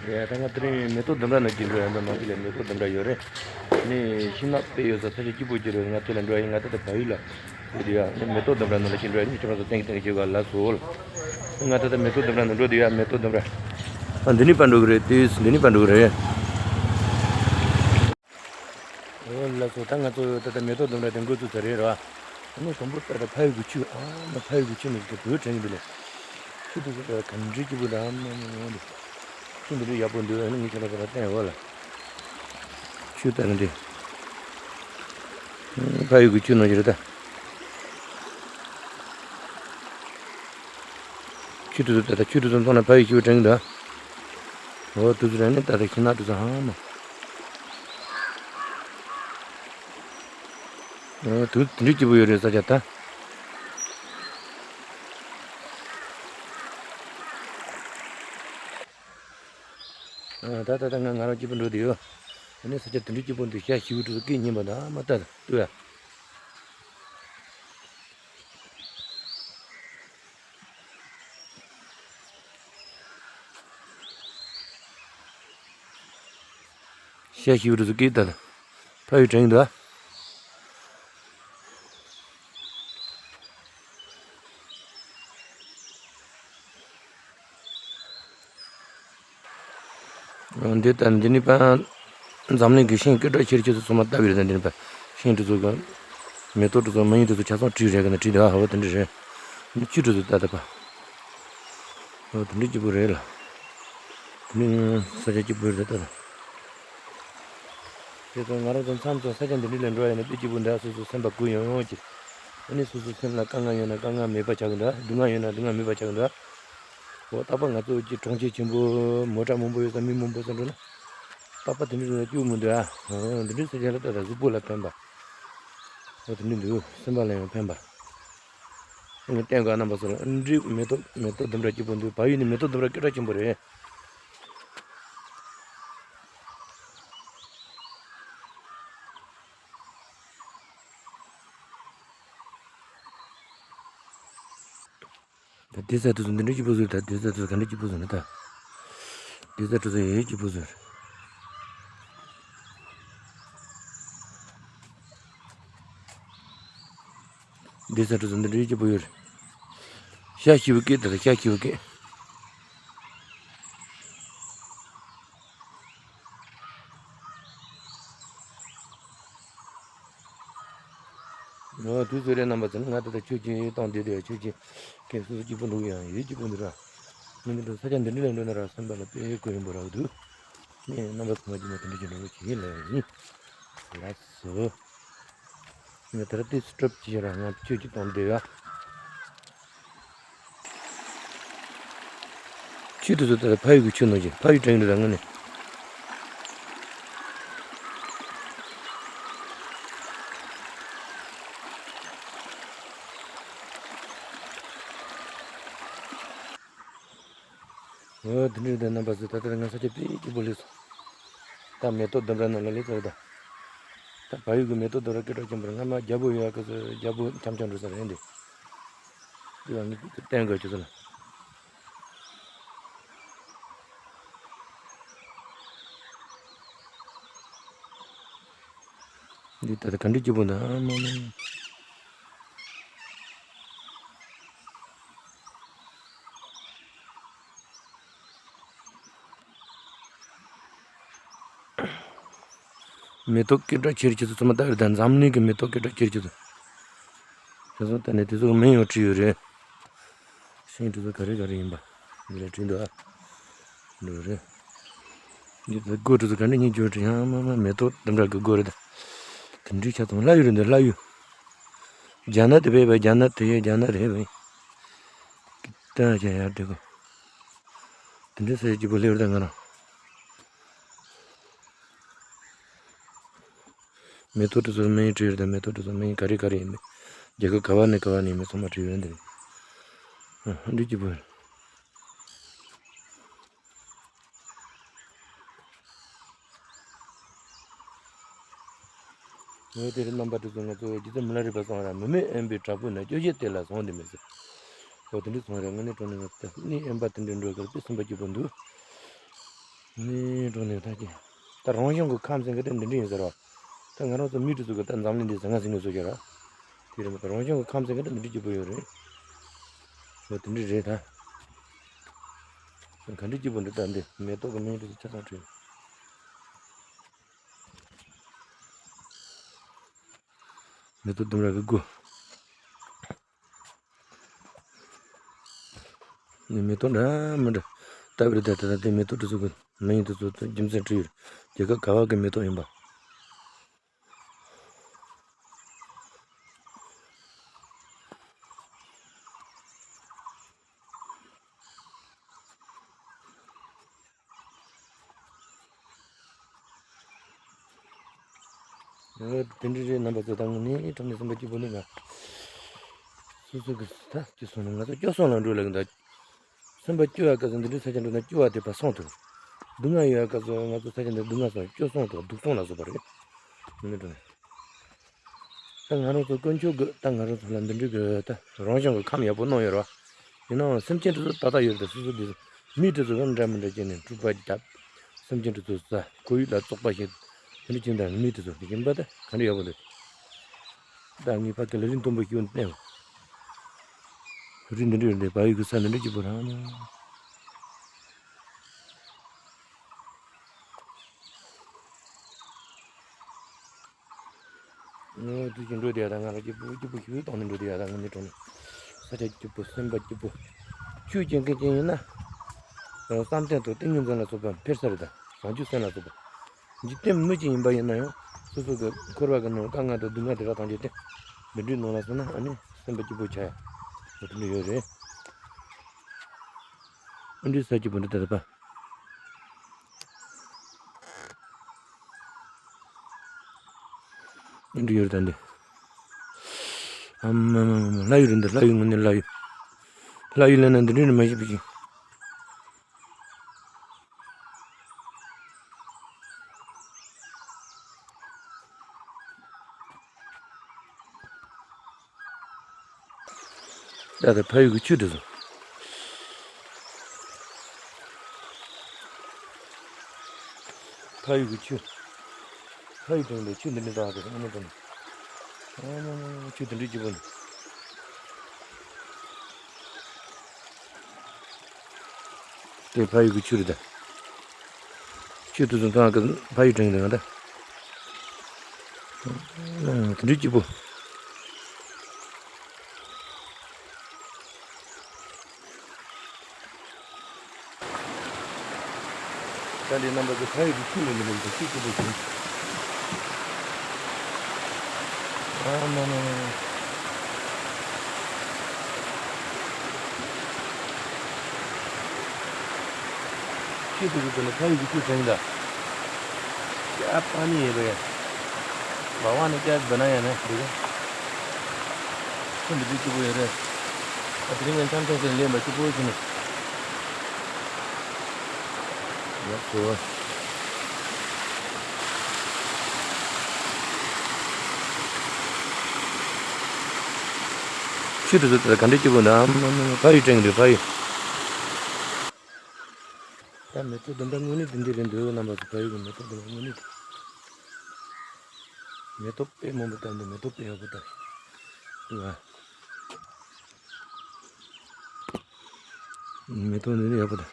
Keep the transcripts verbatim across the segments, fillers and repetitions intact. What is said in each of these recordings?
ཡ། ད་ང་དེ་རིང་མེ་ཏོག་ལྡུམ་ར་ནང་གི་འགྲོ་ཡ། འདི་མ་གི་ལ་མེ་ཏོག་ལྡུམ་ར་ཡོད་རེད། ནི་ཤིང་ནགས་དཔེ་ཡོད་ས་ས་ཆ་སྐྱིད་པོ་ཅིག་རེད། ང་དེ་ལ་འགྲོ་ཡ་ཡིན། ང་ད་ལྟ་བལ་ཡུལ་ལ་ཡོད་དུས་ཡ། ནི་མེ་ཏོག་ལྡུམ་ར་ནང་ལ་ཅིག་འགྲོ་ཡ་ཡིན། ཁྱེད་རང་ཚོ་སྟེང་གི་སྟེང་གི་བྱེད་དགོས། ལགས་སོ། ང་ད་ལྟ་མེ་ཏོག་ལྡུམ་ར་ནང་འགྲོ་དུས་ཡ། མེ་ཏོག་ལྡུམ་ར། ཨ། འདི་ནས་ཕར་འགྲོ་གི་རེད། དེ་འདི་ནས་ཕར་འགྲོ་གི་རེད། ཨོ་ལགས་སོ། ད་ང་ཚོ་ད་ལྟ་མེ་ཏོག་ལྡུམ་ར་དེ་འགོ་བཙུགས་ཚར་རེད་ར། ཨ་ནི་དང་པོ་ད་ལྟ་ཕ་ཡུལ་གྱི་ཆུ། ཨ་མ་ཕ་ཡུལ་གྱི་ཆུ་ནས་ཞིག་བོད་དྲན་གྱི་འདུག་ལེ། ཆུ་དེ་ཚོ་ད་ག་འདྲ་སྐྱིད་པོ་འདྲ། ཨ་མ་མ་མ་འདི། ཆུ་འདི་འདྲ་ཡག་པོ་འདུག་ཨ་ནི་ངས་ཁྱེད་རང་ཚོ་ལ་བསྟན་ཡོད་ལ། ཆུ་ད་རེད་འདི། ཕ་ཡུལ་གྱི་ཆུ་ནང་བཞིན་རེད་ད། ཆུ་དེ་ཚོ་ད་ལྟ་ཆུ་དེ་ཚོ་མཐོང་ན་ཕ་ཡུལ་སྐྱིད་པོ་དྲན་གྱི་འདུག་འོ་དེ་ཚོ་རེད། ནི་ད་ལྟ་ཤིང་ནགས་དེ་ཚོ་ཧང་མ། འོ་དེ་དེ་འདྲ་སྐྱིད་པོ་ཡོད་རེད་ས་ཆ་ད། ཨ། ད་ད་ད་ང་ང་རང་སྐྱིད་པོ་འགྲོ་བསྡད་ཡོད། ཨ་ནི་ས་ཆ་དེ་འདྲ་སྐྱིད་པོ་འདུག་ཤ་ཞིབ་དེ་ཚོ་སྐད་སྙན་པ་འདུག་ཨ་མ་ད་ལྟོས་ཡ། ཤ་ཞིབ་རུ་ཟུག་གི་ད་ཕ་ཡུལ་དྲན་འདུག་ཨ། འདི་ལྟར་འདི་ནི་པ། འཛམ་གླིང་གི་ཤིང་སྐད་གྲགས་ཆེ་ཤོས་ཚོ་ཚང་མ་ལྟ་བུ་རེད། ད་འདི་ནི་པ། ཤིང་དེ་ཚོ་གི་མེ་ཏོག་དེ་ཚོ་མ་ཡིན་དེ་ཚོ་ཆ་ཚང་བྲིས་རེད་གི་ན། བྲིས་འདུག་ཨ་ཧོ། དེ་འདྲ་རེད། ནི་ཆུ་དེ་ཚོ་ལྟ་ད་པ། ཨོ་དེ་འདྲ་སྐྱིད་པོ་རེད་ལ། དེ་ནི་ས་ཆ་སྐྱིད་པོ་རེད་ད་ལྟ། དེ་ཚོ་ང་རང་ཚོ་མཚམས་ཚོ་ས་ཆ་འདི་འདྲ་ལ་འགྲོ་ཡ་ན་དཔེ་སྐྱིད་པོ་འདུག་སོ་སོ་སེམས་པ་སྐུ་ཡོང་ཡོང་གི། ཨ་ནི་སོ་སོ་སེམས་ལ་དཀའ་ངལ་ཡོད་ན་དཀའ་ངལ་མེད་པ་ཆགས་གི་འདུག་སྡུག་བསྔལ་ཡོད་ན་སྡུག་བསྔལ་མེད་པ་ཆགས་གི་འདུག་འོ་རྟག་པར་ང་ཚོ་གི་གྲོང་ཁྱེར་ཆེན་པོ་མོ་ཊ་མང་པོ་ཡོད་ས་མི་མང་པོ་ས་འགྲོ་ན། རྟག་པར་དེ་འདྲ་ལ་སྐྱིད་པོ་མི་འདུག་ཨ། འོ་འདི་འདྲའི་ས་ཆ་ལ་ལྟ་ད་གཟུགས་པོ་ལ་ཕན་པ། འོ་དེ་འདྲ་འདུག་སེམས་པ་ལ་ཡང་ཕན་པ། ངས་བསྟན་དགོས་རྣམ་པ་ཚོ་ལ། ཨ། འདི་མེ་ཏོག་མེ་ཏོག་ལྡུམ་ར་སྐྱིད་པོ་འདུག་བལ་ཡུལ་ནི་མེ་ཏོག་ལྡུམ་ར་སྐད་གྲགས་ཆེན་པོ་རེད། ད་སྡོད་ས་དེ་ཚོ་འདི་འདྲ་སྐྱིད་པོ་བཟོས། ད་སྡོད་ས་དེ་ཚོ་ག་འདྲ་སྐྱིད་པོ་བཟོས་ན་ད། སྡོད་ས་དེ་ཚོ་ཡོད་སྐྱིད་པོ་བཟོས། སྡོད་ས་དེ་ཚོ་འདི་འདྲ་སྐྱིད་པོ་ཡོད་རེད། ཤ་ཞིབ་སྐད་དེ་ལ་ཤ་ཞིབ་སྐད། ཨོ་དུས་ཚོད་རེད་རྣམ་པ་ཚོ། ང་ད་ལྟ་ཆུ་ཆེན་བཏང་བསྡད་དེ། ཆུ་ཆེན་སྐད་སོ་སོ་སྐྱིད་པོ་འདུག་ཡང་ཡོད་སྐྱིད་པོ་འདུག་ར། ང་འདི་འདྲ་ས་ཆ་འདི་འདྲ་ལ་འགྲོ་ན་ར་སེམས་པ་ལ་དཔེ་སྐུ་ཡོན་པོ་རག་འདུག་ངས་རྣམ་པ་ཚོ་མ་གྱིས་མ་དེ་འདྲ་ཅིག་འགྲོ་བ་བྱེད་ཀྱི་ལ་ཡིན། ལགས་སོ། ང་ད་ར་ཏི་སི་ཊོབ་ཅིག་ར་ང་ཆུ་ཆེན་བཏང་བསྡད་ཡ། ཆུ་དེ་ཚོ་ད་ཕ་ཡུལ་གྱི་ཆུ་ནང་བཞིན། ཕ་ཡུལ་དྲན་གྱི་འདུག་ད་དངོས་གནས། འོ་དེ་འདྲ་ད་རྣམ་པ་ཚོ། ད་ལྟ་ང་ས་ཆ་དཔེ་སྐྱིད་པོ་སླེབས་སོང་། ད་མེ་ཏོག་ལྡུམ་ར་ནང་ལ་སླེབས་ཚར་ད། ད་བལ་ཡུལ་གྱི་མེ་ཏོག་ལྡུམ་ར་སྐད་གྲགས་ཆེན་པོ་རེད། སྔ་མ་རྒྱལ་པོ་ཡོད་ཡ་གི་ས། རྒྱལ་པོ་འཁྱམ་འཁྱམ་འགྲོ་ས་རེད་འདི། དེ་བ་ངས་བསྟན་དགོས་ཁྱོད་ཚོ་ལ། འདི་ད་ལྟ་ག་འདྲ་སྐྱིད་པོ་འདུག་ཨ་མ་མ། མེ་ཏོག་སྐད་གྲགས་ཆེ་ཆེ་ཚོ་ཚང་མ་ལྟ་བུ་རེད། ད་འཛམ་གླིང་གི་མེ་ཏོག་སྐད་གྲགས་ཆེ་ཆེ་ཚོ། དེ་ཚོ་ད་ནི་དེ་ཚོ་མིང་ཡང་བྲིས་ཡོད་རེད། ཤིང་དེ་ཚོ་ག་རེ་ག་རེ་ཡིན་པ་འདི་ལ་བྲིས་འདུག་ཨ། འདི་རེད། འདི་ད་སྒོ་དེ་ཚོ་ག་འདྲ་སྙིང་རྗེ་བྲིས། ཡང་མ་མ་མེ་ཏོག་ལྡུམ་ར་གི་སྒོ་རེད་ད། དེ་འདྲའི་ཆ་ཚང་ལྷ་ཡུལ་རེད་འདི། ལྷ་ཡུལ། རྒྱ་ནག་དེ་བས་པ། རྒྱ་ནག་དེ་ཡ་རྒྱ་ནག་རེད་པ། ད་ཡ་ཡ་དེ་གོ། དེ་འདྲའི་ས་ཆ་སྐྱིད་པོ་སླེབས་རེད་ད་ང་རང་། མེ་ཏོག་དེ་ཚོ་མིང་བྲིས་རེད་ད། མེ་ཏོག་དེ་ཚོ་མིང་ག་རེ་ག་རེ་ཡིན་མིན། རྒྱལ་ཁབ་ག་བ་ནས་ག་བ་ནས་ཡིན་མིན་ཚང་མ་བྲིས་ཡོད་འདི། ཨ་འདི་སྐྱིད་པོ་རེད། འོ་དེ་རེད་རྣམ་པ་དེ་ཚོ། ང་ཚོ་རྗེ་བཙུན་མི་ལ་རས་པ་གསུངས་ར། མི་མེད་དབེན་པའི་བྲག་ཕུག་ན། སྐྱོ་ཤས་དེ་ལ་བཟང་དེ་མི་ཟེར། འོ་དེ་འདྲ་གསུངས་ར། དངོས་གནས་དྲང་གནས་ང་ཚོ་གནས་དབེན་པ་དེ་འདྲ་འགྲོ་གི་རེད། དཔེ་སེམས་པ་སྐྱིད་པོ་འདུག་ནི་འགྲོ་ནས་ད་ཀྱི། ད་རང་བྱུང་གི་ཁམས་ཟེར་མཁན་དེ་འདི་འདྲ་ཡིན་ཟེར་བ། ད་ང་རང་ཚོ་མི་དེ་ཚོ་གི་ད་འཛམ་གླིང་འདི་ཟང་ངེ་ཟིང་ངེ་བཟོ་རྒྱུ་ར། དེ་རེད་མ་གཏོགས་རང་བྱུང་གི་ཁམས་ཟེར་མཁན་དེ་འདི་འདྲ་སྐྱིད་པོ་ཡོད་རེད། འོ་དེ་འདྲ་རེད་ད། ག་འདྲ་སྐྱིད་པོ་འདི་ད་འདི་མེ་ཏོག་གི་མིང་དེ་ཚོ་ཆ་ཚང་བྲིས། མེ་ཏོག་ལྡུམ་ར་གི་སྒོ། ནི་མེ་ཏོག་འདྲ་མི་འདྲ། ལྟ་བུར་དེ་ད་ལྟ་དེ་མེ་ཏོག་དེ་ཚོ་གི་མིང་དེ་ཚོ་རྒྱུ་མཚན་བྲིས་ཡོད། རྒྱལ་ཁབ་ག་བ་གི་མེ་ཏོག་ཡིན་པ། ཨོ་དེ་འདྲ་རེད། རྣམ་པ་ཚོ་ད་དངོས་གནས་དྲང་གནས་སེམས་པ་སྐྱིད་པོ་འདུག་ང་། སོ་སོ་གི་ད་སྐྱིད་སོང་ན་ང་ཚོ་སྐྱོ་སོང་ལ་འགྲོ་ལ་གི་ད། སེམས་པ་སྐྱིད་པ་སྐབས་སུ་འདི་འདྲའི་ས་ཆ་འགྲོ་ན་སྐྱིད་པ་དེ་ཕར་སོང་ཐུབ། སྡུག་བསྔལ་ཡོད་སྐབས་སུ་ང་ཚོ་ས་ཆ་འདི་སྡུག་བསྔལ་སོང་སྐྱོ་སོང་ཐུབ་སྡུག་སོང་ལ་སོགས་པ་རེད། དངོས་གནས་དྲང་གནས། ད་ང་རང་ཚོ་དཀོན་མཆོག་གི་ད་ང་རང་ཚོ་ལ་འདི་འདྲའི་གི་ད་རང་བྱུང་གི་ཁམས་ཡག་པོ་གནང་ཡོད་རེད་བ། ཡིན་ནའང་སེམས་ཅན་དེ་ཚོ་ཏག་ཏག་ཡོད་རེད། ད་སོ་སོ་དེ་ཚོ་མི་དེ་ཚོ་གི་འདྲ་མི་འདྲ་བྱས་ནས་འཁྲུག་པ་བརྒྱབ། སེམས་ཅན་དེ་ཚོ་ཟ་ཁོར་ཡུག་ལ་བཙོག་པ་བྱེད། དེ་འདྲ་བྱས་ནས་མི་དེ་ཚོ་དེ་ཡིན་པ་ད་ག་འདྲ་ཡག་པོ་འདུག་ད་ངས་ཕ་གི་ལ་རིན་སྟོན་པོ་ཞིག་བསྟན། རི་འདི་འདྲ་ཡོད་འདི་བལ་ཡུལ་གི་ས་འདི་འདྲ་སྐྱིད་པོ་རང་། ངོ་དུས་ཀྱི་འགྲོ་བསྡད་ཡ་ད་ང་ལ་སྐྱིད་པོ་སྐྱིད་པོ་ཞིག་བཏང་ནས་འགྲོ་བསྡད་ཡ་ད་ངོ་ནས་དྲང་ནས། ས་ཆ་སྐྱིད་པོ་སེམས་པ་སྐྱིད་པོ། ཆོས་ཀྱི་མཁན་ཅན་ཡིན་ན། རང་བསམ་གཏན་དང་ཏིང་ངེ་འཛིན་ལ་སོགས་པ་འཕེལ་ས་རེད་ད་བྱང་ཆུབ་སེམས་ལ་སོགས་པ། འཇིག་རྟེན་མི་གཅིག་ཡིན་པ་ཡིན་ན་ཡང་སོ་སོ་གི་འཁོར་བ་གི་ནང་དཀའ་ངལ་དང་སྡུག་བསྔལ་དེ་དག་ཐམས་ཅད་དེ་འདི་འདྲའི་ནང་ལ་སོང་ན་ཨ་ནི་སེམས་པ་སྐྱིད་པོ་ཆགས་ཡ། འོ་དེ་འདྲ་ཡོད་རེད། ཨ་འདྲའི་ས་སྐྱིད་པོ་འདི་ལྟ་ད་པ། ཨ་འདྲ་ཡོད་རེད་ད་འདི། ཨ་མ་མ་མ་མ་ལྷ་ཡུལ་རེད་འདི་ལྷ་ཡུལ་ངོ་ནས་ལྷ་ཡུལ། ལྷ་ཡུལ་ལ་ན་འདི་འདྲའི་ནི་མ་ཤེས་པ་ཞིག་ད་ལྟ་ཕ་ཡུལ་གྱི་ཆུ་དེ་ཚོ། ཕ་ཡུལ་གྱི་ཆུ། ཕ་ཡུལ་དེ་ལ་ཆུ་འདི་འདྲ་དང་དེ་ཨ་མ་དང་། ཨ་མ་མ་མ་ཆུ་དེ་འདྲའི་སྐྱིད་པོ་འདུག་དེ་ཕ་ཡུལ་གྱི་ཆུ་རེད་ད། ཆུ་དེ་ཚོ་ཚང་གི་ཕ་ཡུལ་དྲན་གྱི་འདུག་ང་ད། དེ་འདྲའི་སྐྱིད་པོ། ད་འདི་རྣམ་པ་ཚོ་ཕ་ཡུལ་གྱི་ཆུ་ལ་འདི་ལ་འདི་ཆུ་སྐྱིད་པོ་བྱུང་། ཨ་མ་མ་མ། ཆུ་དེ་ཚོ་དེ་ནི་ཕ་ཡུལ་གྱི་ཆུ་དྲན་གྱི་འདུག་ཞྭ་པ་ནི་ཡོད་པ་ཡ། བ་བ་ནི་སྐྱ་བ་ན་ཡ་ན་འདི་ག་ཆུ་འདི་འདྲའི་སྐྱིད་པོ་ཡོད་རེད། ཨ་དེ་རིང་ངས་འཆམ་འཆམ་ཟེར་ལེན་པ་སྐྱིད་པོ་བྱུང་ནས། ཡག་སོ། ཆུ་དེ་ཚོ་དེ་ག་འདྲའི་སྐྱིད་པོ་འདུག་ཕ་ཡུལ་དྲན་གྱི་འདུག་ཕ་ཡུལ། ད་མེ་ཏོག་འདི་འདྲ་དངོས་གནས་འདི་འདྲ་རེད་འདུག་རྣམ་པ་ཚོ་ཕ་ཡུལ་གྱི་མེ་ཏོག་འདི་འདྲ་དངོས་གནས་འདུག་མེ་ཏོག་དཔེ་མང་པོ་བཏབ་འདུག་མེ་ཏོག་དཔེ་ཡག་པོ་བཏབ། ང་། མེ་ཏོག་འདི་འདྲ་ཡག་པོ་བཏབ།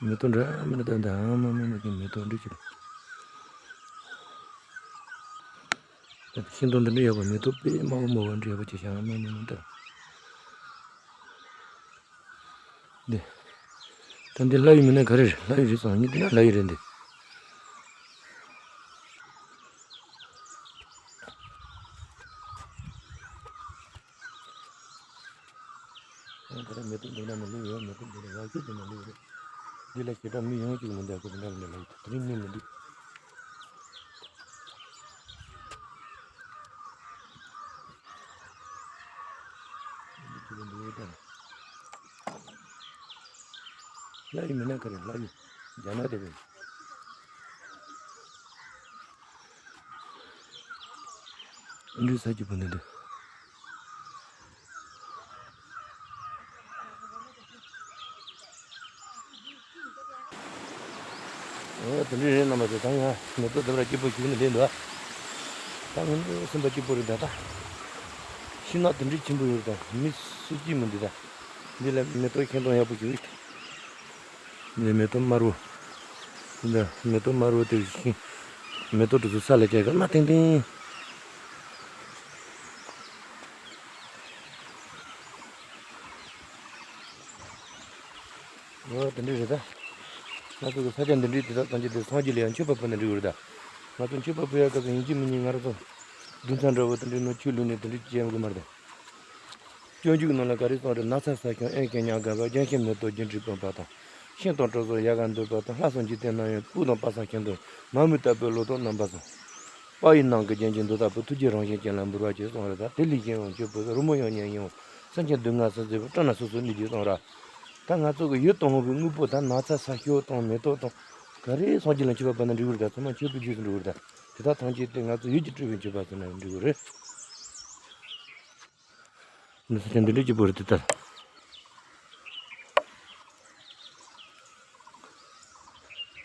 མེ་ཏོག་འདྲ་མི་འདྲ་བཏབ་འདུག་ཨ་མ་མ་མ་གི་མེ་ཏོག་འདྲ་ཅིག་ཤིང་སྡོང་འདི་འདྲ་ཡོད་པ་མེ་ཏོག་དཔེ་དམར་པོ་དམར་པོ་འདྲ་ཡོད་པ་ཅིག་བཞག་ཨ་མ་མ་མ་ལྟ། འདི། ད་འདི་ལྷ་ཡུལ་མིན་ན་ག་རེ་རེད། ལྷ་ཡུལ་རེད་སོང་ཉིད་འདི་ན་ལྷ་ཡུལ་རེད་འདི། ད་ལྟ་མེ་ཏོག་འདི་འདྲ་མི་ལུས་ཡོད། མེ་ཏོག་འདི་འདྲ་ཡག་ཤོས་འདི་མི་ལུས་རེད། འདི་ལ་ཞེ་དྲག་མི་ཡོང་གཅིག་མི་འདུག་ཁོ་འདི་འདྲ་མི་འདྲ་ལ་ཡོད་དེ་རིང་མི་མི་འདུག་འདི་ཁྱི་གི་འདི་ཡོད་ད། ལྷ་ཡུལ་མིན་ན་ག་རེ་ལྷ་ཡུལ་རྒྱ་ནག་དེ་རེད། འདི་ས་སྐྱིད་པོ་འདི་འདུག་ཨོ་དེ་འདྲ་རེད། རྣམ་པ་ཚོ། ད་ཡང་མེ་ཏོག་ལྡུམ་ར་སྐྱིད་པོ་ཞིག་ནས་སླེབས་འདུག་ད་ང་ཚོ་སེམས་པ་སྐྱིད་པོ་རེད། ད་ད་ཤིང་ནགས་དེ་འདྲ་ཆེན་པོ་ཡོད། ད་མི་སུ་སྐྱིད་མི་འདུག་ད་འདི་ལ་མེ་ཏོག་ཁྱེར་སོང་ཡག་པོ་ཞིག་རེད། འདི་མེ་ཏོག་དམར་པོ། འདི་མེ་ཏོག་དམར་པོ་དེ་ཤིང་། མེ་ཏོག་དེ་ཚོ་ས་ལ་བཅད་ག་མ་ཐིང་ཐིང་། ཨོ་དེ་འདྲ་རེད་ད། ང་ཚོ་གི་ས་ཆ་འདི་འདྲའི་དེ་དག་ཐམས་ཅད་དེ་སངས་རྒྱས་ལ་ཡང་མཆོད་པ་ཕུལ་ན་འགྲིག་གི་རེད་ད། ང་ཚོ་མཆོད་པ་ཕུལ་ཡག་སྐབས་སུ་ཡིན་གཅིག་མིན་གཉིས་ང་རང་ཚོ་རྡུལ་ཚོན་འདྲ་བོ་དེ་འདྲའི་ནང་ཆུ་བླུགས་ནས་དེ་འདྲའི་བྱེད་ཡོང་གི་མ་རེད་ད། སྤྱོད་འཇུག་ནང་ལ་ག་རེ་གསུངས་རེད། ན་ཚ་ས་སྐྱོང་ཨེ་ཁེ་ཉག་ག་བ། རྒྱང་ཤིང་མེ་ཏོག་སྒྱུ་འཕྲུལ་སྤངས་པ་དང་། ཤིང་དང་གྲོ་ཚོ་ཡལ་ག་འདོད་པ་དང་། ལྷ་སྲུང་འཇིག་རྟེན་རྣམས་ཡང་། སྤོས་དང་པ་སངས་ཁྱེར་འདོད། མ་རྨོས་ལྟ་བུའི་ལོ་ཏོག་རྣམ་པ་ཚོ། དཔལ་ཡི་ནང་གི་རྒྱན་གྱི་མདོ་ལྟ་བུ། ཐུགས་རྗེའི་རང་བཞིན་ཅན་ལ་འབུལ་བར་བྱེད་གསུངས་རེད་ད། དེ་ལས་གཞན་ཡང་མཆོད་པའི་རོལ་མོ་ཡང་སྙན་ཡང་། སེམས་ཅན་སྡུག་བསྔལ་སེལ་མཛད་པའི། སྤྲིན་ནག་སོ་སོར་གནས་ཀྱིས་གསུངས་ར། ད་ང་ཚོ་གི་ཡིད་དུ་འོང་བའི་དངོས་པོ་ད་ན་ཚ་ས་སྐྱོང་དང་མེ་ཏོག་དང་ག་རེ་སངས་རྒྱས་ལ་མཆོད་པ་ཕུལ་ན་འགྲིག་གི་རེད་ད། ཚང་མ་མཆོད་པའི་རྗེས་སུ་འགྲོ་གི་རེད་ད། དེ་དག་ཐམས་ཅད་དེ་ང་ཚོ་ཡིད་ཀྱིས་སྤྲུལ་པའི་མཆོད་པ་ཟེར་ན་ཡང་འགྲིག་གི་རེད། འདི་ས་ཆ་འདི་འདྲའི་སྐྱིད་པོ་རེད་དེ་ལྟར།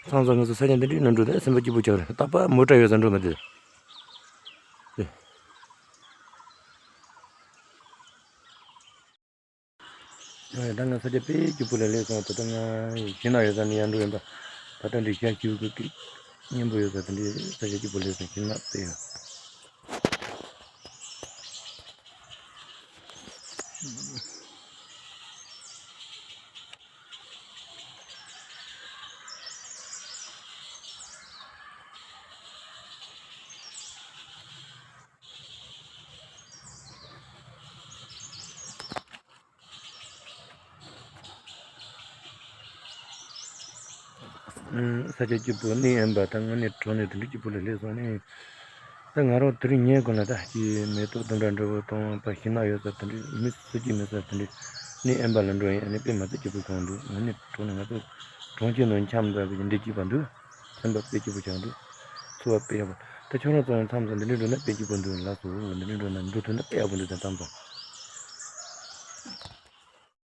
མཚམས་མཚམས་ང་ཚོ་ས་ཆ་འདི་འདྲའི་ནང་འགྲོ་དུས་སེམས་པ་སྐྱིད་པོ་ཆགས་རེད། རྟག་པར་མོ་ཊ་ཡོད་ས་འགྲོ་མི་བདེ། ཨེ། ད་ང་ས་ཆ་དཔེ་སྐྱིད་པོ་ལ་སླེབས་སོང་། ད་ལྟ་ང་ཤིང་ནགས་ཡོད་ས་ནས་ཡར་འགྲོ་ཡིན་པ། ད་ལྟ་འདི་ཤར་ཁྱིའུ་གི་སྐད་སྙན་པོ་ཡོད་ས། དེ་འདྲའི་ས་ཆ་སྐྱིད་པོ་སླེབས་སོང་། ཤིང་ནགས་དཔེ་ཡོད། ཨུམ། ས་ཆ་སྐྱིད་པོ་གནས་དབེན་པ་དང་། དངོས་གནས་གྲོང་ནས་དེ་འདྲའི་སྐྱིད་པོ་ལ་སླེབས་སོང་ནས། ད་ང་རང་དེ་རིང་ཉལ་དགོས་ན་ད་ཅིག་མེ་ཏོག་ལྡུམ་ར་འདྲ་བོ་དང་། ཕར་ཤིང་ནགས་ཡོད་ས་དེ་འདྲའི། མི་སུ་གཅིག་མེད་ས་དེ་འདྲའི་གནས་དབེན་པ་ལ་འགྲོ་ཡིན། ཨ་ནི་དཔེ་མ་ཚད་སྐྱིད་པོ་ཞིག་འདུག་དངོས་གནས་གྲོང་ནས་ང་ཚོ་གྲོང་ཁྱེར་ནང་འཁྱམས་པ་བྱས་འདི་སྐྱིད་པ་འདུག་སེམས་པ་དཔེ་སྐྱིད་པོ་ཆགས་འདུག་འཚོ་བ་དཔེ་ཡག་པོ། ད་ཁྱོད་རང་ཚོ་མཚམས་མཚམས་འདི་འདྲའི་འགྲོ་ན་དཔེ་སྐྱིད་པོ་འདུག་ལགས་སོ། འདི་འདྲའི་འགྲོ་ན་འགྲོ་ཐུབ་ན་དཔེ་ཡག་པོ་འདུག་ད་མཚམས་མཚམས།